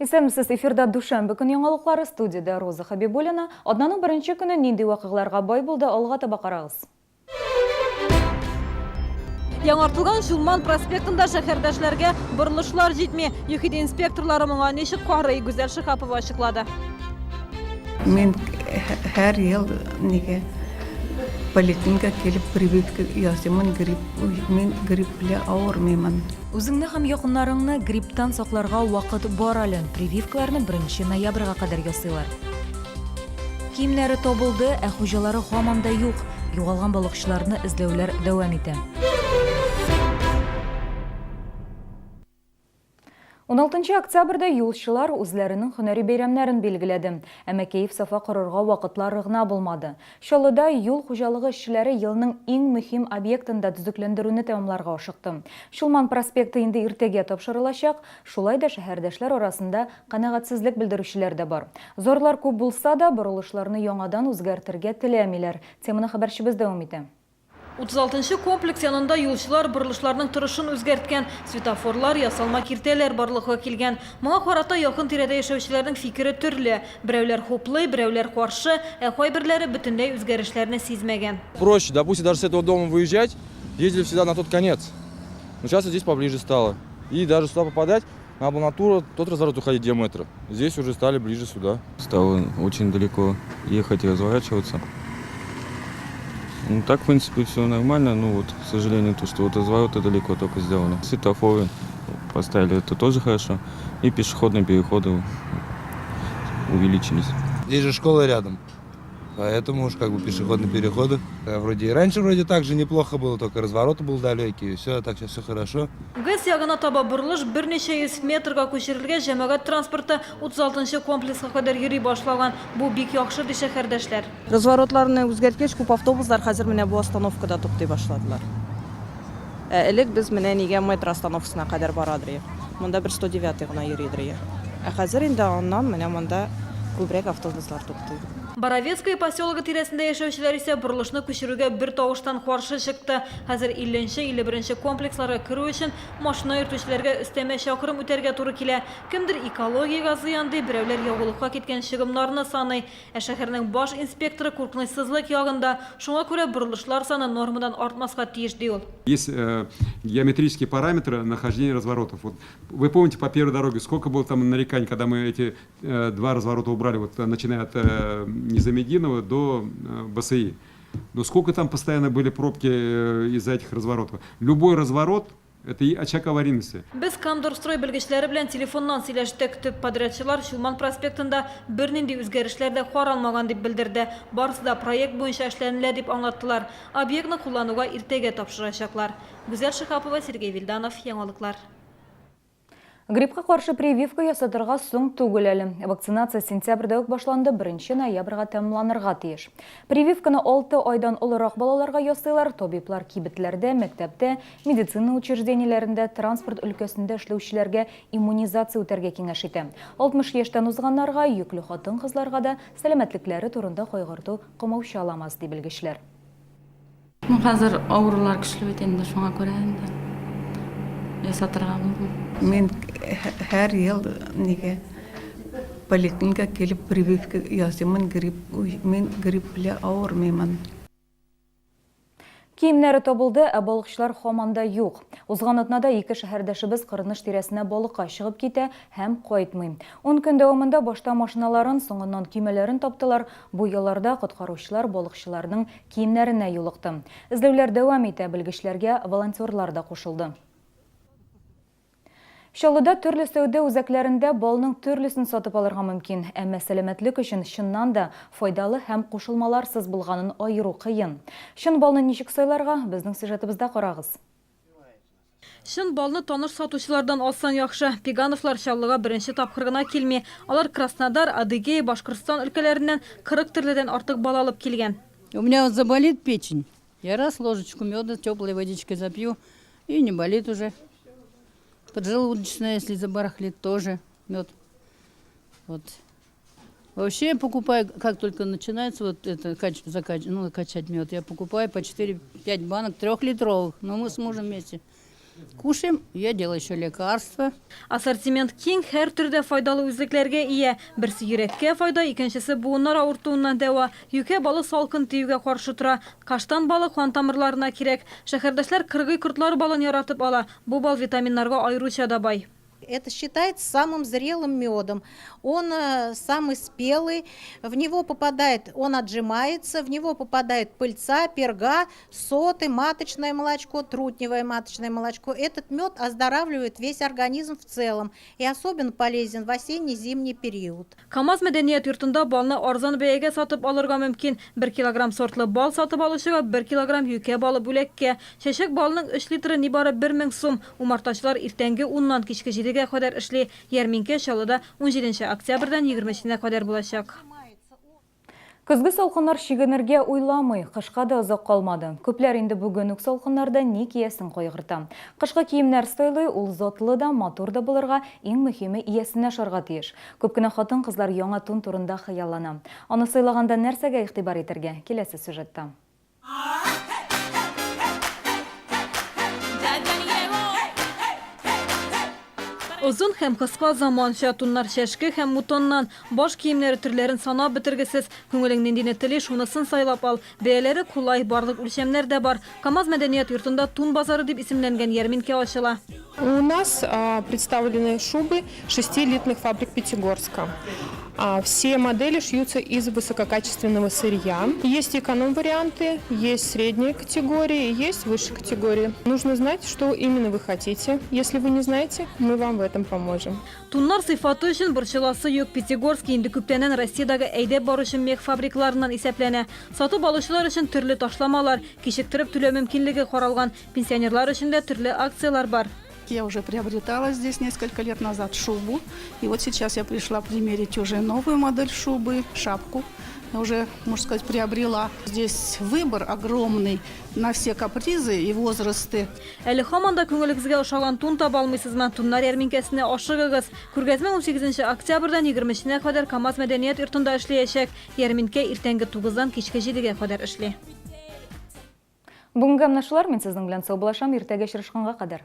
Исәнмесез, эфирда дүшәмбе көн яңалыклары, студиядә Роза Хәбибуллина. Атнаның беренче көне нинди вакыйгаларга бай булды, алга таба карагыз. Яңартылган Чулман проспектында шәһәрдәшләргә борылышлар җитми. ЮХИДИ инспекторлары моңа ничек карый, Гүзәл Шиһапова ачыклады. Мин һәр ел нигә поликлиникага килеп прививка ясыймын, грипп, мин грипп белән авырмыймын. Үзеңне һәм якыннарыңны грипптан сакларга вакыт бар әле. Прививкаларны беренче ноябрьгә кадәр ясыйлар. Киемнәре табылды, ә хуҗалары һаман да юк. Югалган балыкчыларны эзләүләр дәвам итә. Уналтынчы октябрьдә юлчылар үзләренең һөнәри бәйрәмнәрен билгеләде. Әмма кәеф-сафа корырга вакытлары гына булмады. Чаллыда юл хуҗалыгы эшчеләре елның иң мөһим объектында төзекләндерүне тәмамларга ашыкты. Чулман проспекты инде иртәгә тапшырылачак. Шулай да шәһәрдәшләр арасында канәгатьсезлек белдерүчеләр дә бар. Зарлар күп булса да, борылышларны яңадан үзгәртергә теләмиләр. Теманы хәбәрчебез дәвам итә. 36 нчы комплекс янында юлчылар борылышларның торышын үзгәрткән, светофорлар, ясалма киртәләр барлыкка килгән. Моңа карата якын-тирәдә яшәүчеләрнең фикере төрле. Берәүләр хуплый, берәүләр каршы, ә кайберләре бөтенләй үзгәрешләрне сизмәгән. Проще, допустим, даже с этого дома выезжать, ездили всегда на тот конец. Но сейчас вот здесь поближе стало. И даже сюда попадать, надо было на ту, тот разворот уходить, где метро. Здесь уже стали ближе сюда. Стало очень далеко ехать и разворачиваться. Ну, так, в принципе, все нормально. Ну, вот, к сожалению, то, что вот развороты далеко только сделаны. Светофоры поставили, это тоже хорошо. И пешеходные переходы увеличились. Здесь же школа рядом. Поэтому уж как бы пешеходные переходы. Вроде и раньше вроде так же неплохо было, только развороты был далекие, все, а так сейчас все хорошо. ГЭС ягына таба борылыш берничә йөз метрга күчерелгәч, җәмәгать транспорты 36 нчы комплекска кадәр йөри башлаган. Бу бик яхшы, ди шәһәрдәшләр. Разворотларны үзгәрткәч, күп автобуслар хәзер менә бу остановкада туктый башладылар. Ә элек без менә нигә метро остановкасына кадәр барадыр идек. Монда бер 109 гына йөридер иде. Ә хәзер инде аннан менә монда күбрәк автобуслар туктый. Боровецкое поселогы тирәсендә яшәүчеләр исә борылышны күчерүгә бертавыштан каршы чыкты. Хәзер 50 нче, 51 нче комплексларга керү өчен машина йөртүчеләргә өстәмә чакрым үтәргә туры килә. Кемдер экологиягә зыян ди, берәүләр ягулыкка киткән чыгымнарны саный. Ә шәһәрнең баш инспекторы куркынычсызлык ягында, шуңа күрә борылышлар саны нормадан артмаска тиеш, ди ул. Есть геометрические параметры нахождения разворотов. Вот вы помните по первой дороге, сколько было там нареканий, когда мы эти два разворота убрали, вот начиная от Низаметдинова до БСИ. Но сколько там постоянно были пробки из-за этих разворотов. Любой разворот это и очаг аварийности. Без Камдорстрой белгечләре белән телефоннан сөйләштек. Төп подрядчылар Чулман проспектында бернинди үзгәрешләр дә каралмаган дип белдерде. Барысы да проект буенча эшләнелә дип аңлаттылар. Объектны куллануга иртәгә тапшырачаклар. Гүзәл Шиһапова, Сергей Вильданов, Яңалыклар. Гриппка каршы прививка ясатырга соң түгел әле. Вакцинация сентябрьдә үк башланды, беренче ноябрьгә тәмамланырга тиеш. Прививканы алты айдан олырак балаларга ясыйлар, табиблар кибетләрдә, мәктәптә, медицина учреждениеләрендә, транспорт өлкәсендә эшләүчеләргә иммунизация үтәргә киңәш итә. 60 яшьтән узганнарга, йөкле хатын-кызларга да сәламәтлекләре турында кайгырту комаучаламас, ди белгечләр. Ну, хәзер авырулар көчле бит инде, шуңа күрә инде ясатырга булдым. Мин һәр ел нигә поликлиникага килеп прививка ясыймын, грипп, мин грипп белән авырмыймын. Киемнәре табылды, ә балыкчылар һаман да юк. Узган атнада ике шәһәрдәшебез Кырыныш тирәсенә балыкка чыгып китә һәм кайтмый. Ун көн дәвамында башта машиналарын, соңыннан көймәләрен таптылар. Бу ялларда коткаручылар балыкчыларның Киемнәренә юлыкты. Эзләүләр дәвам итә, белгечләргә волонтерлар да кушылды. Чаллыда төрле сәүдә үзәкләрендә балның төрлесен сатып алырга мөмкин. Әмма сәламәтлек өчен чыннан да файдалы һәм кушылмаларсыз булганын аеру кыен. Чын балны ничек сайларга, безнең сюжетыбызда карагыз. Чын балны таныш сатучылардан алсаң яхшы. Пигановлар Чаллыга беренче тапкыр гына килми. Алар Краснодар, Адыгея, Башкортстан өлкәләреннән 40 төрледән артык бал алып килгән. У меня вот заболит печень, я раз ложечку меда теплой водичкой запью, и не болит уже. Поджелудочная, если забарахлит, тоже мед. Вот. Вообще я покупаю, как только начинается вот это, кач, закач, ну, качать мед, я покупаю по 4-5 банок трехлитровых, но мы с мужем вместе. Кушаем, я делаю еще лекарства. Ассортимент киң, һәр төрдә файдалы үзлекләргә ия. Берсе йөрәккә файда, икенчесе буыннар авыртуыннан дәва. Юкә балы салкын тиюгә каршы тора. Каштан балы кан тамырларына кирәк. Шәһәрдәшләр кыргый кортлар балын яратып ала. Бу бал витаминнарга аеруча да бай. Это считается самым зрелым медом. Он э, самый спелый, в него попадает, он отжимается, в него попадает пыльца, перга, соты, маточное молочко, трутневое маточное молочко. Этот мед оздоравливает весь организм в целом и особенно полезен в осенне-зимний период. КАМАЗ мәдәният йортында балны арзан бәягә сатып алырга мөмкин. Бер килограмм сортлы бал сатып алучыга бер килограмм юкә балы бүләккә. Чәчәк балының өч литры нибары 1000 сум. Умартачылар иртәнге уннан кичке җидегә кадәр эшли. Ярминкә Чаллыда унҗиденче октябрьдән егермесенә кадәр булачак. Көзге салкыннар чигенергә уйламый, кышка да озак калмады. Күпләр инде бүген үк салкыннарда ни киясен кайгырта. Кышкы киемнәр сайлый, ул затлы да, матур да булырга, иң мөһиме иясенә ошарга тиеш. Күп кенә хатын-кызлар яңа тун турында хыяллана. Аны сайлаганда нәрсәгә игътибар итәргә? Киләсе сюжетта. Озын һәм кыска заманча туннар чәшке һәм мутоннан, баш киемнәре төрләрен санап бетергесез. Күңелең ниндине тели, шунысын сайлап ал. Бәяләре кулай, барлык үлчәмнәр дә бар. КАМАЗ мәдәният йортында Тун базары дип исемләнгән ярминкә ачыла. У нас представлены шубы шести элитных фабрик Пятигорска. Все модели шьются из высококачественного сырья. Есть эконом-варианты, есть средние категории, есть высшие категории. Нужно знать, что именно вы хотите. Если вы не знаете, мы вам в этом поможем. Туннар сыйфаты өчен борчыласы юк. Пятигорск инде күптәннән Россиядәге әйдәп баручы мех фабрикаларыннан исәпләнә. Сатып алучылар өчен төрле ташламалар, кичектереп түләү мөмкинлеге каралган. Пенсионерлар өчен дә төрле акцияләр бар. Я уже приобретала здесь несколько лет назад шубу. И вот сейчас я пришла примерить уже новую модель шубы, шапку. Я уже, можно сказать, приобрела. Здесь выбор огромный на все капризы и возрасты. Әле һаман да күңелегезгә ошаган тун таба алмыйсызмы? Туннар ярминкәсенә ашыгыгыз. Күргәзмә унсигезенче октябрьдән егермесенә кадәр КАМАЗ мәдәният йортында эшләячәк. Ярминкә иртәнге тугыздан кичке җидегә кадәр эшли. Бүгенгә менә шулар, мин сезнең белән саубуллашам, иртәгә очрашканга кадәр.